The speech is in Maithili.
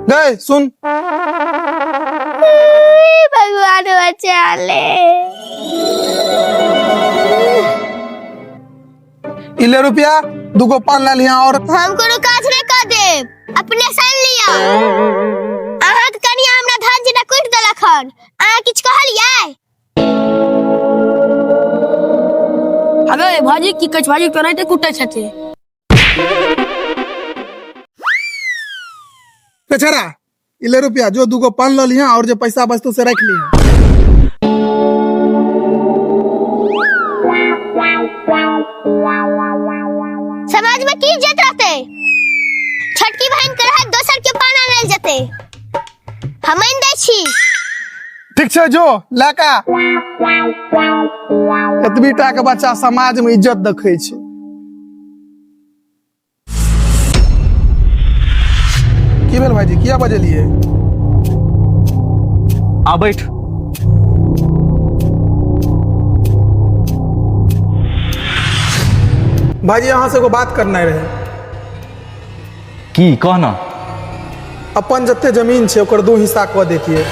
गए सुन। भगवान बचा ले। इले रुपया, दूगो पान ला लिया और हम कोनो काज नहीं कर देब, अपने सन लिया। अहाँके कनिया हमरा धान जेना कुटि देलक हन, अहाँ किछु कहलियै? अबे भाजी की कहै छै? भाजी केनाहिते कुटै छथिन। बेचारा, इले रुपया, जो दूगो पान ल लिया और जो पैसा बचतो से रख लिया। समाज में की इज्जत रहते? छोटकी बहन के रहत दोसर के पान आनल जेते? हम आनि दै छी। ठीक छै, जो लए का। एतबी टा के बच्चा समाज में इज्जत देखै छै। की भेल भाईजी, किया बजेलियै? आ बैठ। भाईजी, अहाँ से एगो बात करना रहे। की, कह ना। अपन जते जमीन छै, ओकर दू हिस्सा कऽ देतियै।